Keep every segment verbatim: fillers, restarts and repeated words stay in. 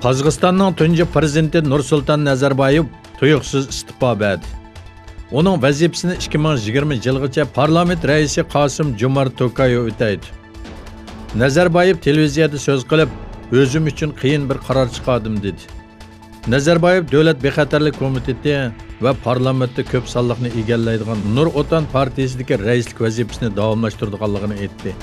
قازاقىستاننىڭ تۇنجى پىرېزىدېنتى نۇرسۇلتان نەزەربايېۋ تۇيۇقسىز ئىستېپا بەردى. ئۇنىڭ ۋەزىپىسىنى ئىككى مىڭ يىگىرمە يىلغىچە پارلامېنت رەئىسى قاسىم جومارت توكايېۋ ئۆتەيدۇ. نەزەربايېۋ تېلېۋىزىيەدە سۆز قىلىپ، «ئۆزۈم ئۈچۈن قىيىن بىر قارار چىقاردىم» دېدى. نەزەربايېۋ دۆلەت بىخەتەرلىك كومىتېتى ۋە پارلامېنتتا كۆپ سانلىقنى ئىگىلەيدىغان نۇر ئوتان پارتىيىسىدىكى رەئىسلىك ۋەزىپىسىنى داۋاملاشتۇرىدىغانلىقىنى ئېيتتى.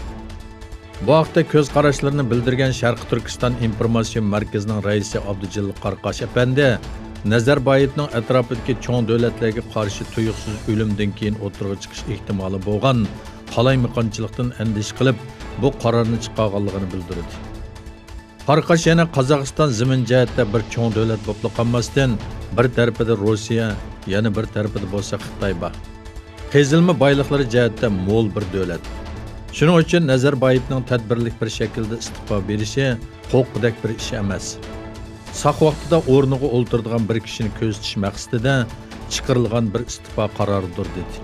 بۇ ھەقتە كۆز قاراشلىرىنى بىلدۈرگەن شەرقىي تۈركىستان ئىنفورماتسىيە مەركىزىنىڭ رەئىسى ئابدۇجېلىل قاراقاش ئەپەندى نەزەربايېۋنىڭ ئەتراپىدىكى چوڭ دۆلەتلەرگە قارشى تۇيۇقسىز ئۆلۈمدىن كېيىن ئوتتۇرىغا چىقىش ئېھتىمالى بولغان قالايمىقانچىلىقتىن ئەندىشە قىلىپ، بۇ قارارنى چىقارغانلىقىنى بىلدۈردى. قاراقاش يەنە قازاقىستان زېمىن جەھەتتە بىر چوڭ دۆلەت بولۇپلا قالماستىن، بىر تەرىپىدە روسىيە، يەنە بىر تەرىپىدە بولسا خىتاي بار. قېزىلما بايلىقلىرى جەھەتتە مول بىر دۆلەت. شۇنىڭ ئۈچۈن نەزەربايېۋنىڭ تەدبىرلىك بىر شەكىلدە ئىستېپا بېرىشى قورققۇدەك بىر ئىش ئەمەس. ساق ۋاقتىدا ئورنىغا ئولتۇرىدىغان بىر كىشىنى كۆزىتىش مەقسىتىدە چىقىرىلغان بىر ئىستېپا قارارىدۇر، دېدى.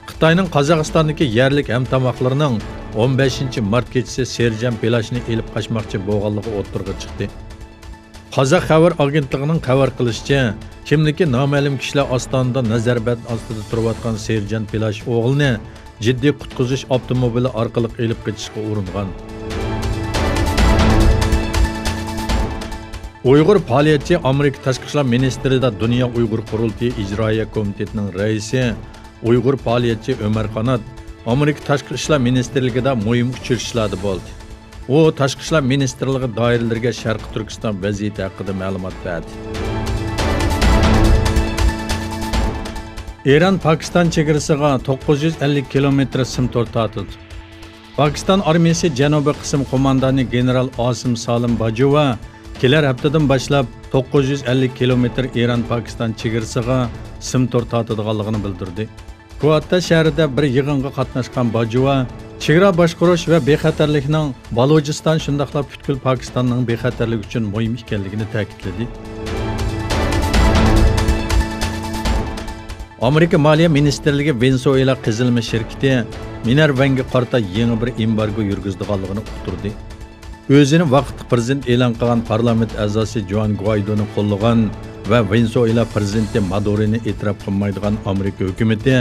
خىتاينىڭ قازاقىستاندىكى يەرلىك ھەمتاماقلىرىنىڭ ئون بەشىنچى مارت كېچىسى سېرجان پىلاژنى ئېلىپ قاچماقچى بولغانلىقى ئوتتۇرىغا چىقتى. قازاق خەۋەر ئاگېنتلىقىنىڭ خەۋەر قىلىشىچە، كىملىكى نامەلۇم كىشىلەر ئاستانىدا نەزەربەند ئاستىدا تۇرۇۋاتقان سېرجان پىلاژ ئوغلىنى جىددىي قۇتقۇزۇش ئاپتوموبىلى ئارقىلىق ئېلىپ قېچىشقا ئۇرۇنغان. ئۇيغۇر پائالىيەتچى ئامېرىكا تاشقى ئىشلار مىنىستىرلىكىدا دۇنيا ئۇيغۇر قۇرۇلتىيى ئىجرائىيە كومىتېتىنىڭ رەئىسى، ئۇيغۇر پائالىيەتچى ئۆمەر قانات ئامېرىكا تاشقى ئىشلار مىنىستىرلىكىدا مۇھىم ئۇچرىشىشلاردا بولدى. ئۇ تاشقى ئىشلار مىنىستىرلىقى دائىرىلىرىگە شەرقىي تۈركىستان ۋەزىيىتى ھەققىدە مەلۇمات بەردى. ئىران پاكىستان چېگرىسىغا توققۇز يۈز ئەللىك كىلومېتىر سىم تور تارتىدۇ. پاكىستان ئارمىيىسى جەنۇبىي قىسىم قوماندانى گېنېرال ئاسىم سالىم باجۇۋا كېلەر ھەپتىدىن باشلاپ توققۇز يۈز ئەللىك كىلومېتىر ئىران پاكىستان چېگرىسىغا سىم تور تارتىدىغانلىقىنى بىلدۈردى. گۇۋاھاتى شەھىرىدە بىر يىغىنغا قاتناشقان باجۇۋا چېگرا باشقۇرۇش ۋە بىخەتەرلىكنىڭ بالۇچىستان شۇنداقلا پۈتكۈل پاكىستاننىڭ بىخەتەرلىكى ئۈچۈن مۇھىم ئىكەنلىكىنى تەكىتلىدى. ئامېرىكا مالىيە مىنىستىرلىكى ۋېنېسۇېلا قېزىلما شىركىتى مىنېرۋاڭغا قارىتا يېڭى بىر ئېمبارگو يۈرگۈزىدىغانلىقىنى ئۇقتۇردى. ئۆزىنى ۋاقىتلىق پىرېزىدېنت ئېلان قىلغان پارلامېنت ئەزاسى جۇئان گۇئايدونى قوللىغان ۋە ۋېنېسۇېلا پىرېزىدېنتى مادۇرونى ئېتىراپ قىلمايدىغان ئامېرىكا ھۆكۈمىتى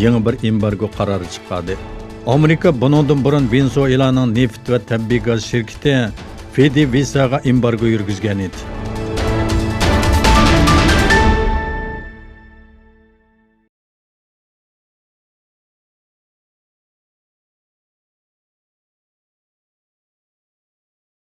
يېڭى بىر ئېمبارگو قارارى چىقاردى. ئامېرىكا بۇنىڭدىن بۇرۇن ۋېنېسۇېلانىڭ نېفىت ۋە تەبىئىي گاز شىركىتى فېدېۋىساغا ئېمبارگو يۈرگۈزگەن ئىدى.